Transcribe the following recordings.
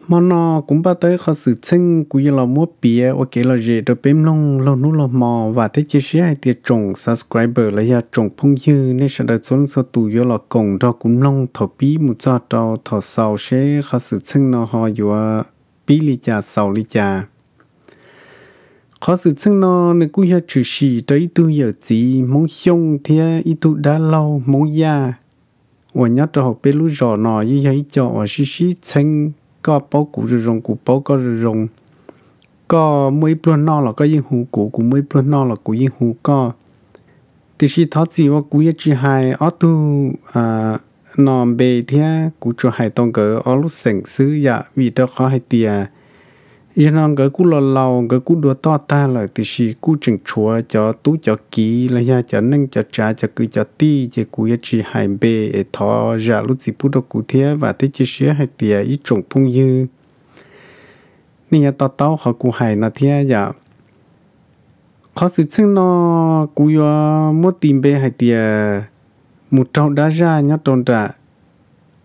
Hmo no kuv npaj tau ib qhov xwm txheej kuv yuav los muab piav ua kev lom zem rau peb mloog laug hnub laug hmo. Vam thiab cia siab hais tias tsoom subscriber los yog tsoom phooj ywg nej sawv daws txhua leej txhua tus yuav los koom nrog kuv mloog thaum pib mus txog rau thaum xaus seb qhov xwm txheej no ho yuav pib li cas xaus li cas. Qhov xwm txheej no nws kuj yog tshwm sim rau ib tug yawm txiv Hmoob Xyooj thiab ib tug dab laug Hmoob Yaj uas nyob rau hauv peb lub zos no yeej yog ib co uas sib sib txheeb, koj paub kuv zoo zoo, kuv paub koj zoo zoo. Koj muaj ib pluag noj los koj yeej hu kuv, kuv muaj ib pluag noj los kuv yeej hu koj. Tiam sis thov txim uas kuv yuav tsis hais ob tug no npe thiab kuv tsuas hais tau nkawd ob lub xeem xwb yam vim rau qhov hais tias zaum no nkawd kuj los laus, nkawd kuj dua toj tag lawm, tiam sis kuj tseem tshuav cov tub cov kiv los yog cov neej cov tsav cov kwv cov tij, ces kuv yuav tsis hais npe es thov zam lub txim pub rau kuv thiab vam thiab cia siab hais tias ib tsoom phooj ywg nej yuav to taub qhov kuv hais no thiab yom. Qhov xwm txheej no kuv yuav muab tis npe hais tias mus raug dab zaj nyob rau nram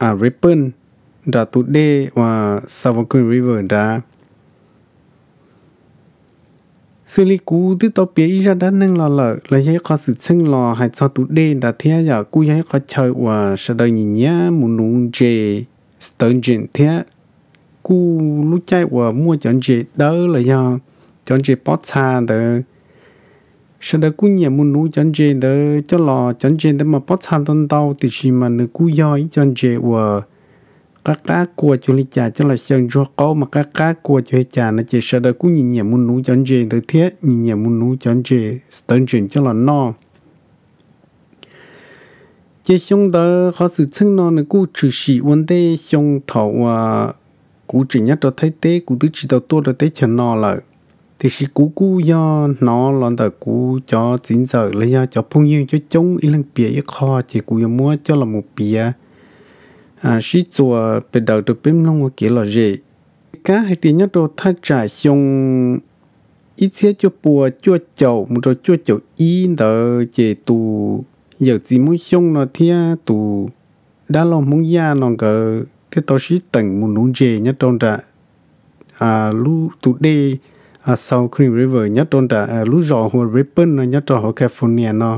Rappersnrad tus dej uas South Kern River nrad. Xws li kuv twb tau piav ib zaj dab neeg los lawm los yog ib qhov xwm txheej los hais txog tus dej nrad thiab yom, kuj yog ib qhov chaw uas sawv daws nyiam nyiam mus nuv ntses sturgeon thiab kuj lub caij uas muaj cov ntses dawb los yog cov ntses pob txha ntawd, sawv daws kuj nyiam mus nuv cov ntses ntawd coj los. Cov ntses ntawd mas pob txha ntau ntau tiam sis mas nws kuj yog ib co ntses uas qab qab kua cuag li cas coj los xyaw ntsuag qaub mas qab qab kua cuag li cas no ces sawv daws kuj nyiam nyiam mus nuv cov ntses ntawd thiab nyiam nyiam mus nuv cov ntses sturgeon coj los noj. Ces xyoo ntawd qhov xwm txheej no nws kuj tshwm sim ua ntej xyoo thaum uas kuv tseem nyob rau Thaib teb, kuv twb tsis tau tuaj rau teb chaws no lawm. Tiam sis kuv kuj yog hnov los ntawm kuv cov txiv ntxawm los yog cov phooj ywg coob coob ib leeg piav ib qho ces kuv yuav muab coj los mus piav sib txuas pes daws rau peb mloog ua kev lom zem. Kab hais tias nyob rau thaj tsam xyoo ib txhiab cuaj pua cuaj caum mus rau cuaj caum ib ntawd ces tus yawm txiv Hmoob Xyooj no thiab tus dab laug Hmoob Yaj no nkawd thiaj tau sib teem mus nuv ntses nyob rau nram tus dej South Kern River nyob rau nram lub zos hu ua Rappersnrad no nyob rau hauv California no.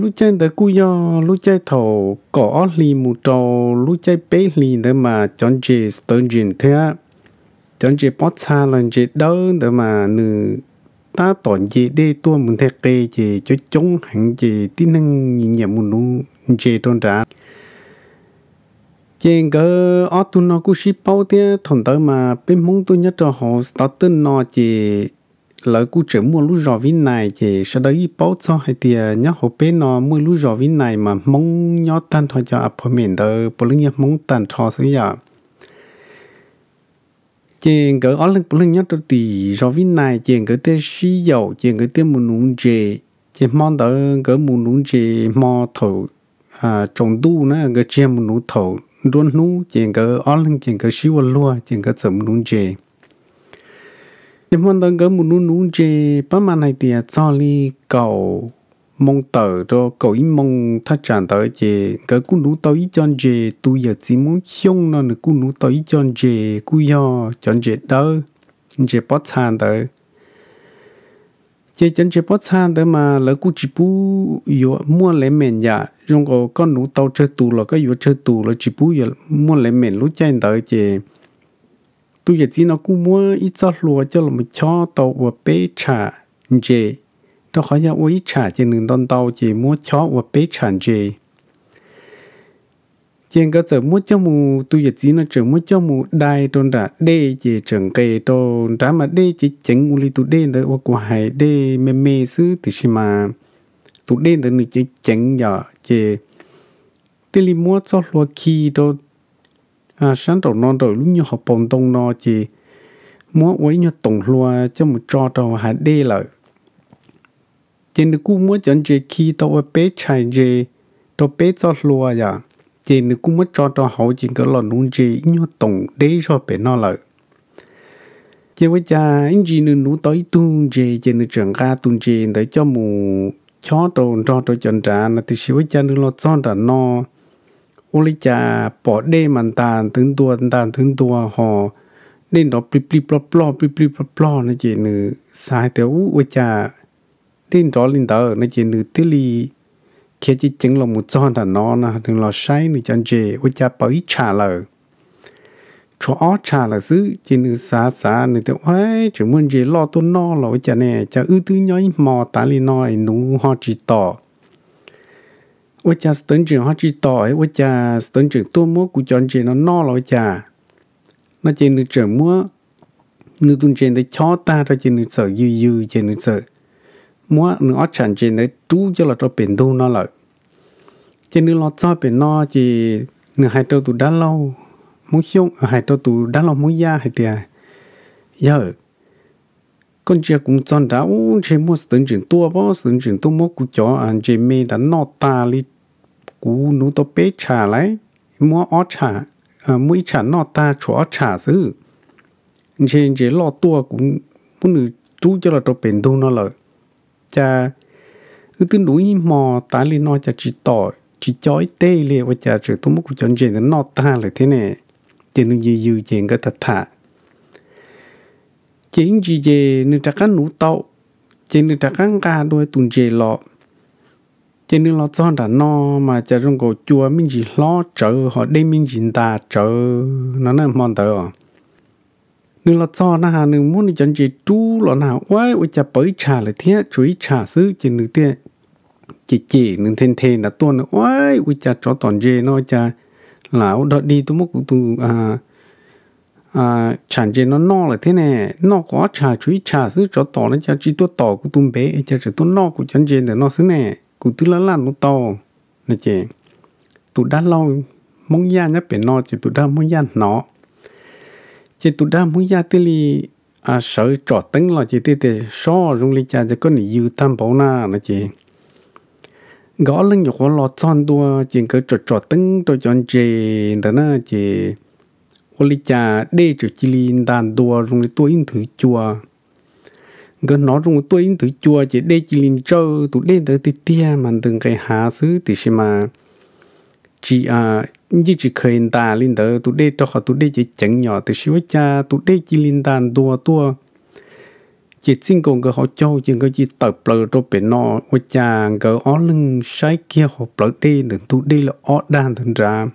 Lub caij ntawd kuj yog lub caij thaum kaum ob hlis mus rau lub caij peb hlis ntawd mas cov ntses sturgeon thiab cov ntses pob txha los ntses dawb ntawd mas nws tab tom nce dej tuaj mus nthe qe ces coob coob heev ces tib neeg nyiam nyiam mus nuv ntses rau nrad. Ces nkawd ob tug no kuj sib paub thiab thaum ntawd mas peb Hmoob tuaj nyob rau hauv Stockton no ces lawv kuj tseem muaj lub zos Vib Nais ces sawv daws yeej paub txog hais tias nyob hauv peb no muaj ib lub zos Vib Nais mas Hmoob nyob tag nrho, cov apartment ntawd puav leej yog Hmoob tag nrho xwb yom. Ces nkawd ob leeg puav leej nyob rau tim zos Vib Nais ces nkawd thiaj sib yaum ces nkawd thiaj mus nuv ntses. Ces hmo ntawd nkawd mus nuv ntses hmo thaum tsaus ntuj na, nkawd tsis yog mus nuv thaum nruab hnub ces nkawd ob leeg ces nkawd sib ua luag ces nkawd txawm mus nuv ntses. Ces hmo ntawd nkawd mus nuv nuv ntses pab mas hais tias txog li kaum moo tawm rau kaum ib moo thaj tsam ntawd ces nkawd kuj nuv tau ib co ntses. Tus yawm txiv Hmoob Xyooj no nws kuj nuv tau ib co ntses kuj yog cov ntses dawb, ntses pob txha ntawd. Ces cov ntses pob txha ntawd mas lawv kuj tsis pub yuav muaj lemon yam zoo nkaus koj nuv tau tsawg tus los koj yuav tsawg tus, lawv tsis pub yuav muaj lemon lub caij ntawd ces tus yawm txiv no kuj muab ib txoj hlua coj los chob tau ua peb tsham ntses, rau qhov yog ua ib tsham ces nws ntau ntau ces muab chob ua peb tsham ntses. Ces nkawd txawm muab coj mus, tus yawm txiv no txawm muab coj mus dai rau nram dej ces txawm nqes rau nrad mas dej ceev ceev ua li tus dej ntawd uas kuv hais, dej me me xwb tiam sis mas tus dej ntawd nws ceev ceev yom. Ces thiaj li muab txoj hlua khi rau sab nraum no, nraum lub nyuag hauv paus ntoo no ces muab ua ib nyuag toom hlua coj mus tso rau hav dej lawm. Ces nws kuj muab cov ntses khi tau ua peb tsham ntses rau peb txoj hlua yom. Ces nws kuj muab tso rau hauv ces nkawd los nuv ntses ib nyuag toom deb zog pem no lawm. Ces ua cas ib ntsis nws nuv tau ib tug ntses ces nws txawm nqa tus ntses ntawd coj mus chob rau nrog rau cov nrad no, tiam sis ua cas nws los txog nram no ua li cas pom dej mas ntag ntawd ntua ntag ntawd ntua ho dej nrov plig plig ploj ploj plig plig ploj ploj no ces nws xav hais tias, Ub, ua cas dej nrov li ntawd? No ces nws thiaj li khiav ceev ceev los mus txog nram no no, nws los saib nws cov ntses ua cas pawv ib tsham lawm, tshuav ob tsham lawm xwb. Ces nws xav xav nws tias, Ua, tseem muaj ntses loj tuaj noj los ua cas ne? Cas wb twb nyob ib hmo tas li no es nuv ho tsis tom, ua cas xwm tawv ntseem ho tsis tom, ua cas xwm tawv ntseem tuaj muab kuv cov ntses no noj los ua cas? No ces nws txawm muab nws tus ntses ntawd chob tag rau ces nws txawm yws yws ces nws txawm muab nws ob tsham ntses ntawd rub coj los rau pem ntug no lawm. Ces nws los txog pem no ces nws hais rau tus dab laug Hmoob Xyooj, hais rau tus dab laug Hmoob Yaj hais tias, Yawg, koj ntsia kuv mus txog nrad ub, ntshe muaj xwm tawv ntseem tuaj pob, xwm tawv ntseem tuaj muab kuv cov ntses me nrad noj tas li. Kuv nuv tau peb tsham lawm, muab ob tsham, muab ib tsham noj tag tshuav ob tsham xwb. Ntshe ntses loj tuaj, kuv muab nws rub coj los rau pem ntug no lawm. Cas wb twb nuv ib hmo tas li no cas tsis tom tsis co ib teg li, ua cas tseem tuaj muab kuv cov ntses ntawd noj tag lawm thiab ne? Ces nws yws yws ces nkawd tham tham ces ib ntsis ces nws rov qab nuv tau, ces nws rov qab nqa dua tus ntses los. Ces nws los txog nram no mas cas zoo nkaus cua me ntsis hlob tsawv ho dej me ntsis ntas tsawv no na hmo ntawd os. Nws los txog na has nws muab nws cov ntses rub los na has, Ua, ua cas pawv ib tsham lawm thiab, tshuav ib tsham xwb. Ces nws thiaj cem cem, nws nthe nthe nrad tuaj, nws, Ua, ua cas tsov tom ntses no cas lam ua dog dig tuaj muab kuv tus tsham ntses no noj lawm thiab ne? Noj kuv ob tsham tshuav ib tsham xwb, tsov tom no cas tsis tuaj tom kuv tus npe, cas tseem tuaj noj kuv cov ntses ntawm no xwb ne? Kuv twb laj laj nuv tau. No ces tus dab laug Hmoob Yaj nyob pem no ces tus dab laug Hmoob Yaj hnov, ces tus dab laug Hmoob Yaj thiaj li sawv tsom teeb los ces thiaj tias, Sob, zoo li cas ces koj nim yws tag npaum na? No ces nkawd ob leeg nyuam qhuav los txog ntua ces nkawd tsom tsom teeb rau cov ntses ntawd na ces ua li cas dej txawm cia li ntas ntua zoo li tuaj ib nthwv cua. Nkawd hnov zoo tuaj ib nthwv cua ces dej cia li ntsawj, tus dej ntawd tiag tiag mas ntws nqes hav xwb tiam sis mas tsis, yeej tsis kheev ntas li ntawd, tus dej rau qhov tus dej ceev ceev yom, tiam sis ua cas tus dej cia li ntas ntua tuaj. Ces txij nkaus nkawd hauv caug ces nkawd cia li tawm plaws rau pem no, ua cas nkawd ob leeg saib kiag hauv plawv dej ntawm ntug dej li ob dag ntawd nrad,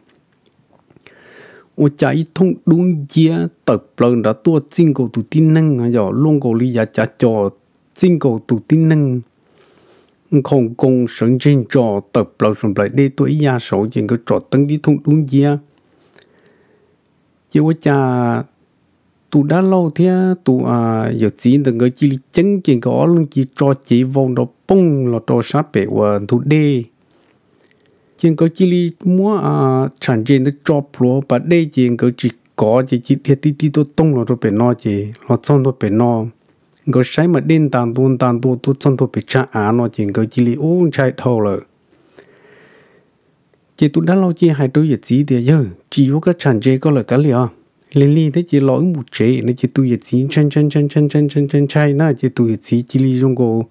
ua cas ib thooj dub nciab tawm plaws nrad tuaj txij nkaus tus tib neeg yom, luaj nkaus li yav cav cos, txij nkaus tus tib neeg nkhaus nkoos sawv ntseg ntsos tawm plaws saum nplaim dej tuaj ib yam saud ces nkawd tsom teeb tib thooj dub nciab. Ces ua cas tus dab laug thiab tus yawm txiv ntawd nkawd cia li ceeb ces nkawd ob leeg cia li tso cev vau nrov poog los rau sab pem uas ntug dej. Ces nkawd cia li muab tsham ntses ntawd tso plhuav pas dej ces nkawd tsis kov ces cia li dhia tib tib tuaj toog los rau pem no ces los txog ntua pem no, nkawd saib mas dej ntas ntua ntas ntua tuaj txog ntua pem tsag av no ces nkawd cia li ub ntshai dhau lawm. Ces tus dab laug cia li hais rau yawm txiv tias, Yawg, tsis yuav koj tsham ntses ko lawm kav liam os, lig lig thiab ces los wb mus tsev no. Ces tus yawm txiv ntshai ntshai ntshai ntshai ntshai ntshai ntshai ntshai na ces tus yawm txiv cia li zoo nkaus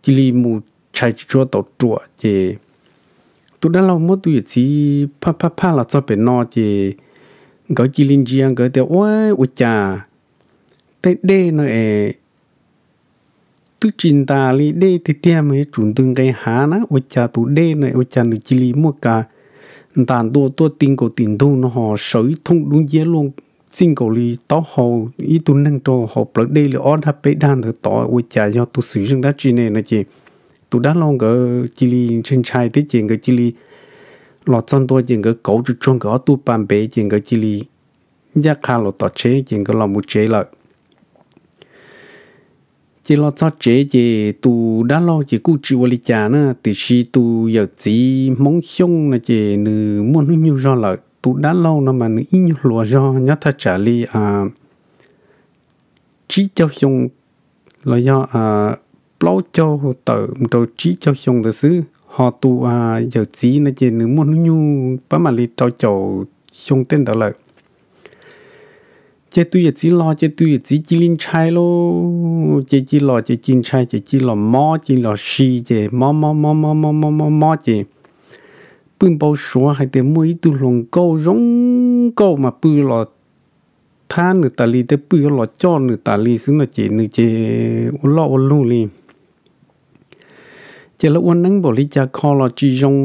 cia li mus tshais tsis tshua tau ruam ces tus dab laug muab tus yawm txiv phaj phaj phaj los txog pem no ces nkawd cia li ntsia nkawd tias, Ua, ua cas tej dej no es twb tsis ntas li, dej tiag tiag mas yuav tsum ntws nqes hav na, ua cas tus dej no ua cas nws cia li muaj kas ntas ntua tuaj ti nkaus tim ntug no ho sawv ib thooj dub nciab luaj txij nkaus li taub hau ib tug neeg rau hauv plawv dej li ob dag peb dag ntawd tod, ua cas yog tus xwm zeej dab tsi ne no ces tus dab laug nkawd cia li ntshai ntshai thiab ces nkawd cia li los txog ntua ces nkawd kauv tsuag tsuag nkawd ob tug pas npev ces nkawd cia li ncaj qha los tom tsheb ces nkawd los mus tsev lawm. Ces los txog tsev ces tus dab laug ces kuj tsis ua li cas na, tiam sis tus yawm txiv Hmoob Xyooj no ces nws muaj hnub nyoog zog lawm. Tus dab laug no mas nws ib nyuag hluas zog nyob thaj tsam li tsib caug xyoo los yog plaub caug tawm rau tsib caug xyoo ntawd xwb, ho tus yawm txiv no ces nws muaj hnub nyoog pab mam li rau caum xyoo tej ntawd lawm. Ces tus yawm txiv los ces tus yawm txiv cia li ntshai lauj, ces cia li los ces cia li ntshai ces cia li los mob cia li los si ces mob mob mob mob mob mob mob mob ces pw npau suav hais tias muaj ib tug hluas nkauj zoo nkauj mas pw los thab nws tas li, tej pw yuav los coj nws tas li xwb no ces nws ces ua loj ua luj li. Ces lawv ua neeb npaum li cas kho los tsis zoo,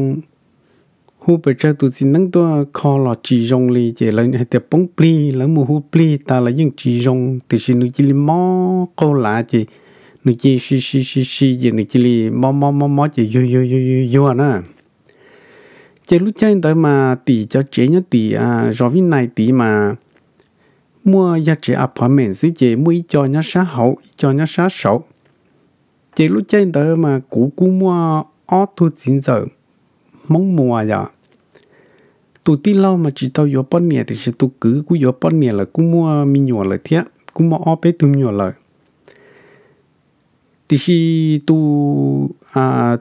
hu pes tsawg tus txiv neeb tuaj kho los tsis zoo li ces lawv hais tias poob plig, lawv mus hu plig tas los yeej tsis zoo, tiam sis nws cia li mob qaug lav ces nws cia li si si si si ces nws cia li mob mob mob mob ces yuag yuag yuag yuag yuag na. Ces lub caij ntawd mas tim cov tsev nyob tim zos Vib Nais tid mas muaj yog tsev apartment xwb ces muaj ib co nyob sab hauv ib co nyob sab saud. Ces lub caij ntawd mas kuv kuj muaj ob tug txiv ntxawm Hmoob Muas yom. Tus tij laug mas tsis tau yuav poj niam tiam sis tus kwv kuj yuav poj niam lawm, kuj muaj me nyuam lawm thiab, kuj muaj ob peb tug me nyuam lawm. Tiam sis tus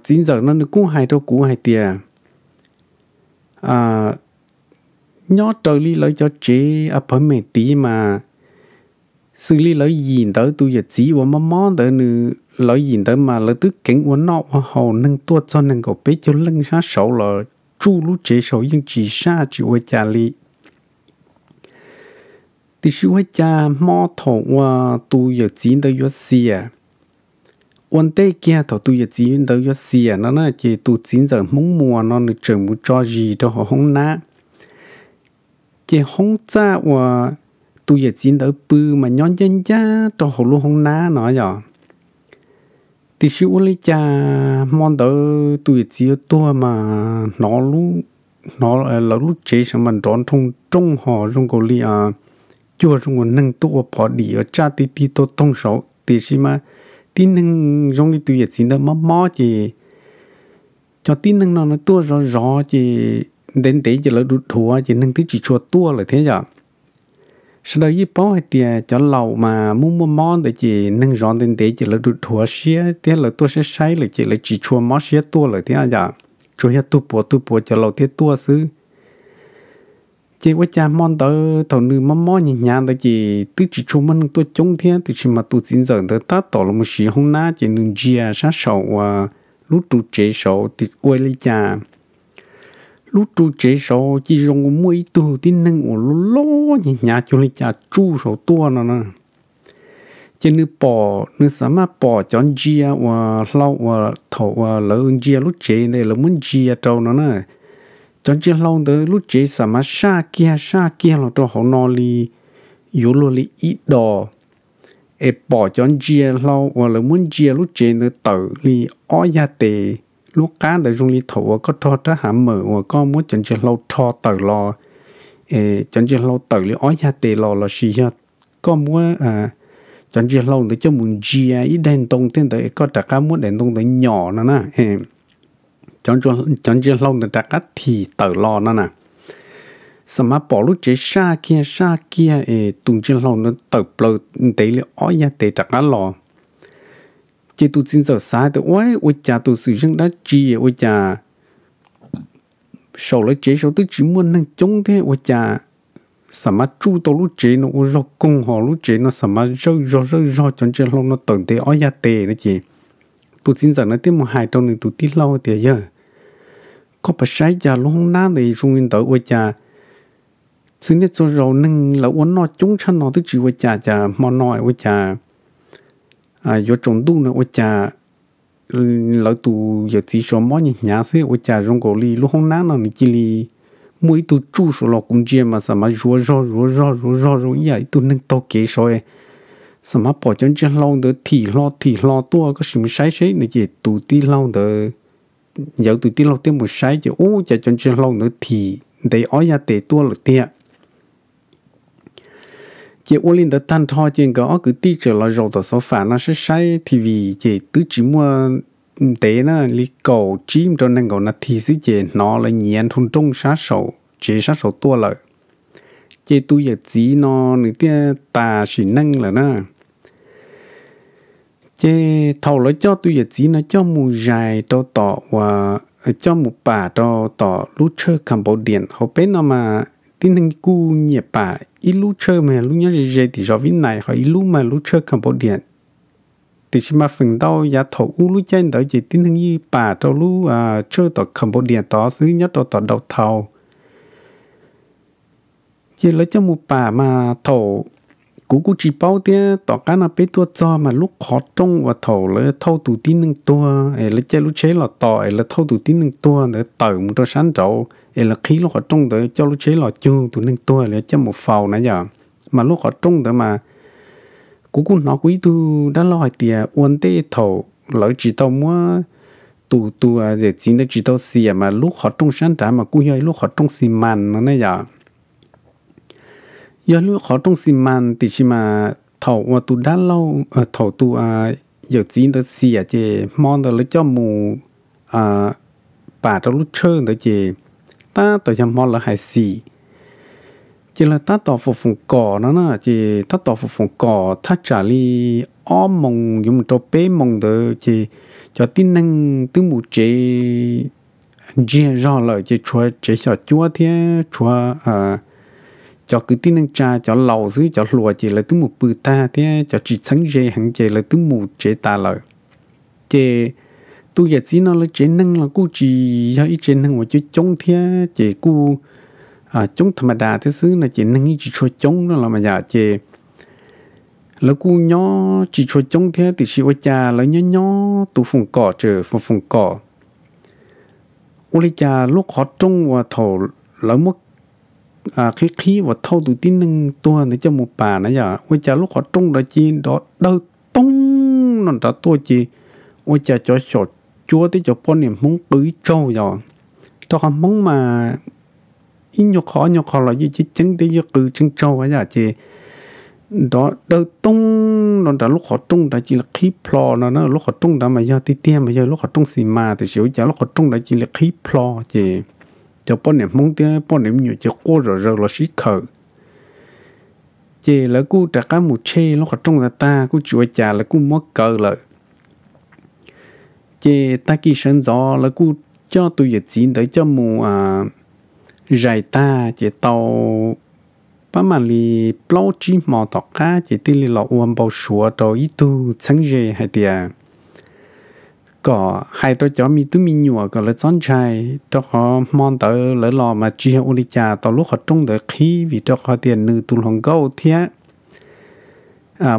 txiv ntxawm no nws kuj hais rau kuv hais tias nyob raws li lawv cov tsev apartment tid mas xws li lawv yim ntawd tus yawm txiv uas mob mob ntawd nws, lawv yim ntawd mas lawv twb keev ua noj ua haus, neeg tuaj txog nees nkaum peb caug leej sab saud los tsuj lub tsev saud yeej tsis saj tsis ua cas li. Tiam sis ua cas hmo thaum uas tus yawm txiv ntawd yuav xiam, ua ntej kiag thaum tus yawm txiv ntawd yuav xiam no na ces tus txiv ntxawm Hmoob Muas no nws tseem mus tso zis rau hauv hoob nab. Ces hoob txaj uas tus yawm txiv ntawd pw mas nyob ncaj ncaj rau hauv lub hoob nab no yom. Tiam sis ua li cas hmo ntawd tus yawm txiv yuav tuag mas hnov lawv lub tsev saud mas nrov nroo nrooj hos zoo nkaus li cuag zoo nkaus neeg tuaj ua phov dim uas tsaj ti ti tuaj toog saud, tiam sis mas tib neeg zoo li tus yawm txiv ntawd mob mob ces cov tib neeg no nws tuaj zov zov ces ntev ntev ces lawv dhuav dhuav ces neeg twb tsis tshua tuaj lawm thiab yom. Sawv daws yeej paub hais tias cov laus mas muaj muaj mob ntawd ces neeg zov ntev ntev ces lawv dhuav dhuav siab thiab lawv tuaj saib saib lawm ces lawv tsis tshua mob siab tuaj lawm thiab yom, tsuas yog tug puav tug puav cov laus thiaj tuaj xwb. Ces ua cas hmo ntawd thaum nws mob mob hnyav hnyav ntawd ces twb tsis tshua muaj neeg tuaj coob thiab, tiam sis mas tus txiv ntxawm ntawd tab tom los mus siv hoob nab ces nws ntsia sab saum uas lub ru tsev saud ua li cas lub ru tsev saud cia zoo muaj ib tug tib neeg uas loj loj hnyav hnyav cuag li cas tsuj saud tuaj no na. Ces nws pom, nws xav maj pom cov ntsia uas hlau uas thaum uas lawv ntsia lub tsev ntawd lawv muab ntsia rau no na. Cov ntsia hlau ntawd lub tsev xav mas saj kiag saj kiag los rau hauv no li yuav luag li ib dos, es pom cov ntsia hlau uas lawv muab ntsia lub tsev ntawd tawm li ob yag tes. Lub qab ntawd zoo li thaum uas koj rho rab hav mawm uas koj muab cov ntsia hlau rho tawm los, cov ntsia hlau tawm li ob yag tes los lossis yog koj muab cov ntsia hlau ntawd coj mus ntsia ib daig ntoo tej ntawd es koj rov qab muab daim ntoo ntawd nyom no na, cov ntsia hlau ntawd rov qab thim tawm los no na. Xav mas pom lub tsev saj kiag saj kiag es tus ntsia hlau ntawd tawm plaws ntev li ob yag tes rov qab los. Ces tus txiv ntxawm xav tias ua, ua cas tus xwm zeej dab tsi ua cas saum lawv tsev saud twb tsis muaj neeg coob thiab ua cas xav mas tsuj tau lub tsev no ua zog koog hos lub tsev no xav mas zawj zog zawj zog cov ntsia hlau no tawm ntev ob yag tes no ces tus txiv ntxawm no thiaj mus hais rau nws tus tij laug tias yawg, koj pab saib cas lub hoob nab ntawd zoo li ntawd ua cas txhua niaj txhua zaus neeg lawv ua noj coob tshaj no twb tsis ua cas, cas hmo no ua cas yuav tsaus ntuj no ua cas lawv tus yawm txiv saud mob hnyav hnyav xwb ua cas zoo nkaus li lub hoob nab no nws cia li muaj ib tug tsuj saud los kuv ntsia mas xav mas zuav zog zuav zog zuav zog zoo ib yam ib tug neeg taug kev saud. Xav mas pom cov ntsia hlau ntawd thim hlo thim hlo tuaj, koj sim mus saib seb no ces tus tij laug ntawd, yawg tus tij laug thiaj mus saib ces ua cas cov ntsia hlau ntawd thim ntev ob yag tes tuaj lawm tiag. Ces ua li ntawd tag nrho ces nkawd ob kwv tij txawm los zaum tom xov fam no saib saib T V ces twb tsis muaj ntev na, li kaum tsib rau nees nkaum nas this xwb ces hnov lawv nyiav nroo nrooj sab saum tsev sab saud tuaj lawm. Ces tus yawm txiv no nws thiaj tas sim neej lawm na. Ces thaum lawv coj tus yawm txiv no coj mus zais rau tom uas, coj mus pam rau tom lub tshawj Cambodian hauv peb no mas tib neeg kuj nyiam pam ib lub tshawj mas lub nyob ze ze tim zos Vib Nais ho ib lub mas lub tshawj Cambodian. tiam sis mas feem ntau yav thaum ub lub caij ntawd ces tib neeg yeej pam rau lub tshawj tom Cambodia tod xwb nyob rau tom downtown. Ces lawv coj mus pam mas thaum, kuv kuj tsis paub thiab, tom qab no peb tuaj txog mas lub qhov rooj uas thaum lawv thauj tus tib neeg tuag es lawv caij lub tsheb los tos es lawv thauj tus tib neeg tuag ntawd tawm mus rau sab nraud es lawv qhib lub qhov rooj ntawd coj lub tsheb los cug tus neeg tuag lawv coj mus faus na yom. Mas lub qhov rooj ntawd mas kuv kuj hnov kuv ib tug dab laug hais tias ua ntej thaum lawv tsis tau muab, tus tus yawm txiv ntawd tsis tau xiam mas lub qhov rooj sab nrad mas kuj yog ib lub qhov rooj xi mas no ne yom. Yog lub qhov rooj xi mas tiam sis mas thaum uas tus dab laug, thaum tus yawm txiv ntawd xiam ces hmo ntawd lawv coj mus pam rau lub tshawj ntawd ces tab tom yog hmo lawv hais xim. Ces lawv tab tom foom foom kom no na, ces tab tom foom foom kom thaj tsam li ob moos yuav mus rau peb moos ntawd ces cov tib neeg twb mus tsev ntsiag zog lawm ces tshuav tsev xyom cuab thiab tshuav cov kwv tij neej tsa cov laus xwb, cov hluas ces lawv twb mus pw tag thiab cov tsis txheeb ze heev ces lawv twb mus tsev tas lawm. Ces tus yawm txiv no lawv tsev neeg los kuj tsis yog ib tsev neeg uas coob coob thiab ces kuj coob tham ma das thiab xwb no ces neeg yeej tsis tshua coob no los mas yom ces lawv kuj nyob tsis tshua coob thiab tiam sis ua cas lawv nyob nyob tus foom kom tseem foom foom kom. Ua li cas lub qhov rooj uas thaum lawv muab qhib qhib uas thauj tus tib neeg tuag ntawd coj mus pam na yom, ua cas lub qhov rooj ntawd cia li nrov dawg toog no nrad tuaj ces ua cas cov xyom cuab thiab cov poj niam Hmoob qw ib tsaug yom. Rau qhov Hmoob mas ib nyuag qho ob nyuag qho los yeej ceeb ceeb thiab yeej qw tseeb tsaug yom ces nrov dawg toog no nrad lub qhov rooj nrad cia li qhib plho no na. Lub qhov rooj nrad mas yog tiag tiag mas yog lub qhov rooj xi mas tiam sis ua cas lub qhov rooj nrad cia li qhib plho ces cov poj niam Hmoob thiab poj niam me nyuam ces quaj zom zaws los sib khawm. Ces lawv kuj rov qab mus tshej lub qhov rooj ntawd tag kuj tsis ua cas lawv kuj muab kaw lawm. Ces tag kis sawv ntxov lawv kuj coj tus yawm txiv ntawd coj mus zais tag ces tau pab mam li plaub tsib hmo tom qab ces thiaj li los ua npau suav rau ib tug txheeb ze hais tias kom hais rau cov me tub me nyuam kom lawv txhob ntshai, rau qhov hmo ntawd lawv los mas tsis yog ua li cas tau lub qhov rooj ntawd qhib vim rau qhov tias nws tus hluas nkauj thiab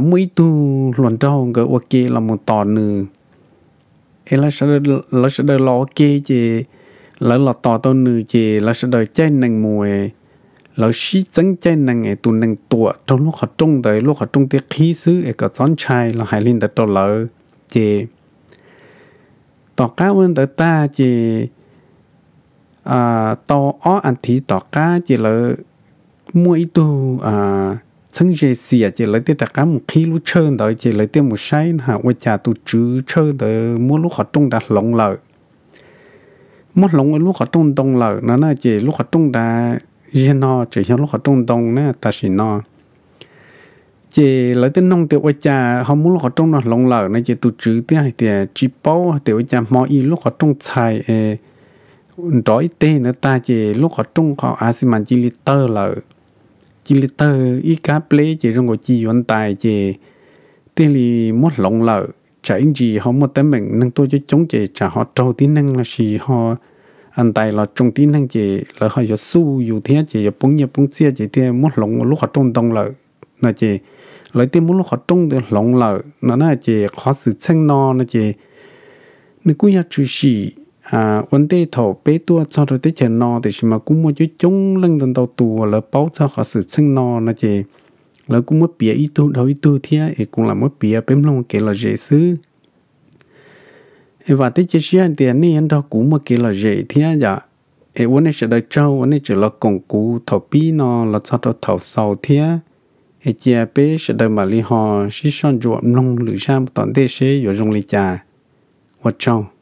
muaj ib tug hluas nraug nkawd ua ke los mus tos nws. Es lawv sawv daws los ua ke ces lawv los tos tau nws ces lawv sawv daws caij nees mus, lawv sib txeeb caij nees es tus nees tuam rau lub qhov rooj ntawd lub qhov rooj thiaj qhib xwb es kom txhob ntshai los hais li ntawd rau lawv. Ces tom qab ua ntawd tag ces tau ob as thiv tom qab ces lawv muaj ib tug txheeb ze xiam ces lawv thiaj rov qab mus qhib lub tshawj ntawd ces lawv thiaj mus saib na ua cas tus tswv tshawj ntawd muab lub qhov rooj nrad hloov lawm. Muab hloov ua lub qhov rooj ntoo lawm no na ces lub qhov rooj nrad ziag no tseem yog lub qhov rooj ntoo na tam sim no. Ces lawv thiaj noog tias ua cas ho muab lub qhov rooj no hloov lawm no ces tus tswv thiaj hais tias tsis paub tias ua cas hmo ib lub qhov rooj txhais es nrov ib teg ntawd tag ces lub qhov rooj qhov av xi mas cia li tawg lawm, cia li tawg ib kab pleb ces zoo nkaus ci yuav ntais ces thiaj li muab hloov lawm. Tsam ib ntsis ho muaj teeb meem neeg tuaj coob coob ces tsam ho raug tib neeg lossis ho ntais los tsoo tib neeg ces lawv ho yuav xuj yus thiab ces yuav poob nyiaj poob txiaj ces thiaj muab hloov ua lub qhov rooj ntoo lawm no ces lawv thiaj muab lub qhov rooj ntawd hloov lawm no na. Ces qhov xwm txheej no no ces nws kuj yog tshwm sim ua ntej thaum peb tuaj txog rau teb chaws no tiam sis mas kuj muaj coob coob leej ntau ntau tus uas lawv paub txog qhov xwm txheej no no ces lawv kuj muab piav ib tug dhau ib tug thiab es kuv lam muab piav peb mloog kev lom zem xwb. Es vam thiab cia siab hais tias nej yuav nrog kuv muaj kev lom zem thiab yom. Es ua nej sawv daws tsaug uas nej tseem los koom kuv thaum pib no los txog rau thaum xaus thiab. Es cia peb sawv daws mam li ho sib soj ntsuam mloog lwm zaj mus tom ntej seb yuav zoo li cas. Ua tsaug.